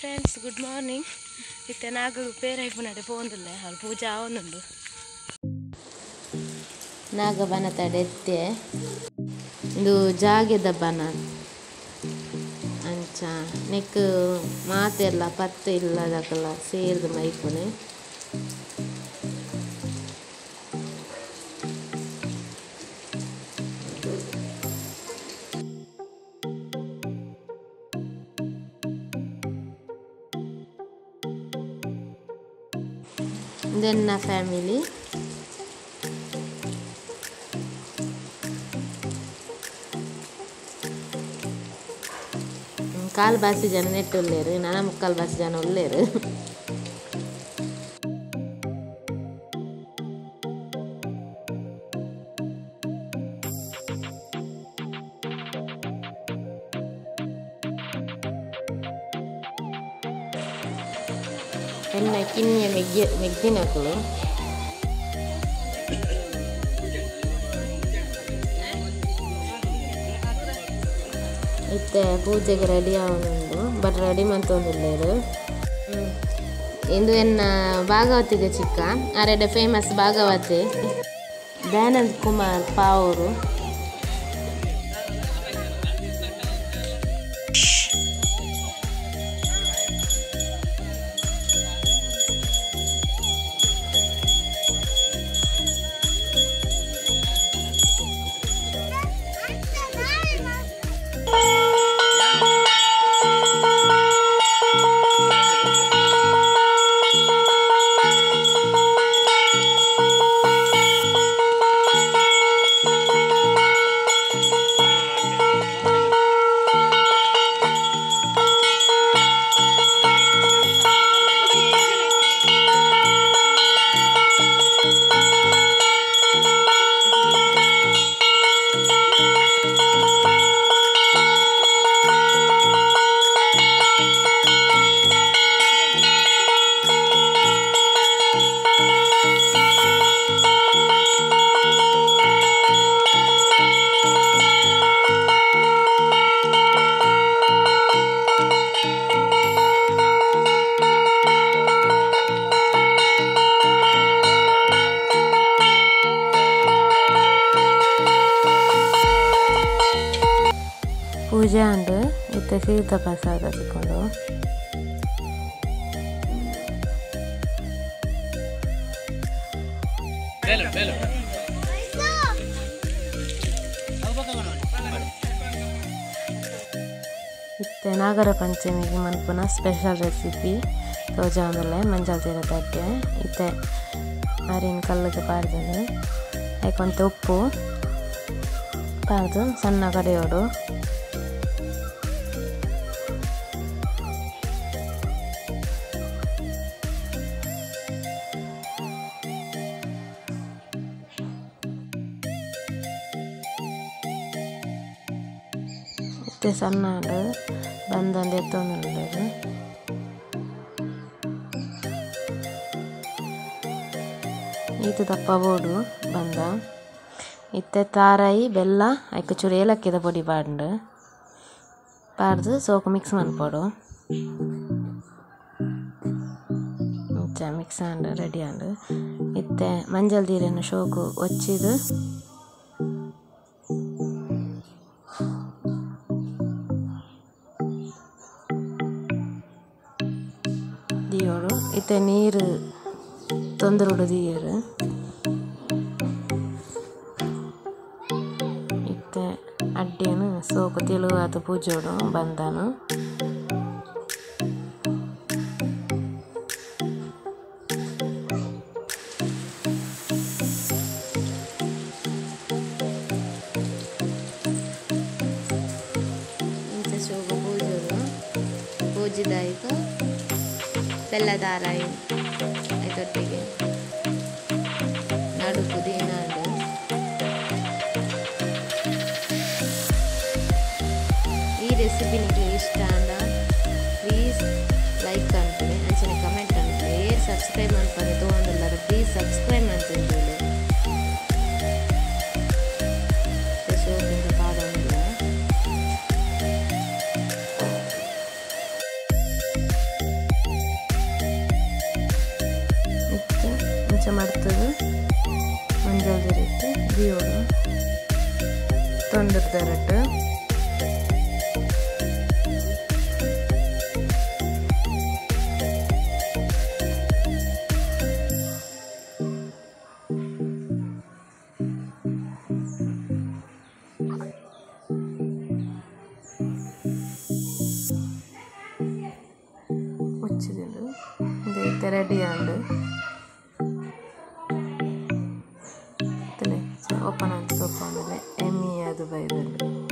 Friends, good morning. ಇತ್ತೆ ನಾಗು ಪೇರೈಪುನಡೆ ಪೋಂದುಲ್ಲೆ, ಅವ್ಳು ಪೂಜೆ ಆವೊಂದುಂಡು. ನಾಗಬನ ತಡೆತ್ತೆ ಇಂದು ಜಾಗೆದ ಬನ ಅಂಚ ನೆಕ್ ಮಾತೆರ್ಲ ಪತ್ತು ಇಲ್ಲದಕಲ ಸೇರ್ದು ಮೈಪುನೆ. ಇದೆನ್ನ ಫ್ಯಾಮಿಲಿ. ಕಾಲು ಬಾಸಿ ಜನ ನೆಟ್ಟುಲ್ಲೇರು, ನನ ಮುಕ್ಕಾಲು ಬಾಸಿ ಜನ ಉಲ್ಲೇರು. ಎನ್ನ ಕಿನ್ನಿಯ ಮೆಗ್ಗಿ ಮೆಗ್ದಿನಕುಲು. ಇತ್ತೆ ಪೂಜೆಗೆ ರೆಡಿ ಆವೊಂದುಂಡು, ಬಟ್ ರೆಡಿ ಮಂತೊಂದುಲ್ಲೆರ್. ಇಂದು ಎನ್ನ ಭಾಗವತಿಗೆ ಚಿಕ್ಕ ಅರೆಡೆ ಫೇಮಸ್ ಭಾಗವತಿ ದಯಾನಂದ್ ಕುಮಾರ್ ಪಾವೂರು. ಪೂಜೆ ಅಂಡ್ ಇತ್ತೆ ತೀರ್ಥ ಪ್ರಸಾದ ತಿಕ್ಕೊಂಡು. ಇತ್ತೆ ನಾಗರ ಪಂಚಮಿಗೆ ಮನ್ಪುನ ಸ್ಪೆಷಲ್ ರೆಸಿಪಿ ತೋಜಾಂದುಲ್ಲೆ ಮಂಜಲ್ ತೀರ ತಡ್ಡೆ. ಇತ್ತೆ ಅರಿನ್ ಕಲ್ಲುಗೆ ಪಾಡ್ದುಂಡು, ಐಕೊಂತೆ ಉಪ್ಪು ಪಾಡ್ದು ಸಣ್ಣ ಕಡೆಯೋಡು. ಇತ್ತೆ ಸಣ್ಣ ಬಂದಂದು ಎತ್ತೊಂದುಲ್ಲೆರ್. ಈತ್ ದಪ್ಪ ಬೋಡು ಬಂದ. ಇತ್ತೆ ತಾರಾಯಿ ಬೆಲ್ಲ ಐಕ್ ಚೂರು ಏಲಕ್ಕಿದ ಪೊಡಿ ಪಾಡ್ಂಡು ಪಾಡ್ದು ಸೋಕು ಮಿಕ್ಸ್ ಮನ್ಪೊಡು. ಇಂಚ ಮಿಕ್ಸ್ ಆಂಡ್ ರೆಡಿ ಆಂಡ್. ಇತ್ತೆ ಮಂಜಲ್ ದೀರೆನ್ ಶೋಕು ಒಚ್ಚಿದ್ ದಿಯೋಡು. ಇತ್ತೆ ನೀರು ತೊಂದರೋಡು ದಿಯೆರ್. ಇತ್ತೆ ಅಡ್ಡೆನು ಸೋಕು ತೆಲುವಾದ್ ಪೂಜೋಡು ಬಂದನು. ಇಂಚ ಶೋಕು ಪೂಜೋಡು. ಪೂಜಿದಾಯ್ತು ಬೆಲ್ಲ ದಾರಾಯಿ ಐತೊಟ್ಟಿಗೆ ನಡುಕು ದಿನಾಂಡು. ಈ ರೆಸಿಪಿ ನಿಮಗೆ ಇಷ್ಟ ಅಂಡ ಪ್ಲೀಸ್ ಲೈಕ್ ಅನ್ಪುಲೆ, ಅಂಚನೆ ಕಮೆಂಟ್ ಅನ್ಪುಲೆ. ಏರ್ ಸಬ್ಸ್ಕ್ರೈಬ್ ಮನ್ಪರೆ ತೋಂದುಲ್ಲಾರ ಪ್ಲೀಸ್ ಸಬ್ಸ್ಕ್ರೈಬ್ ಮನ್ಪುಲೆ. ಶೋಕಿಂದ ಪಾಡೊಂದುಲ್ಲೆ. ತೊಂದಿರ್ತಾರಟ್ಟು. ಮುಚ್ಚಿದಿಂಡು ರೆಡಿ ಆಂಡ್. ಓಪನ್ ಅಂತ ಓಪನ್ ಎಮ್ಮಿ ಅದು ಬೈದಂಡು.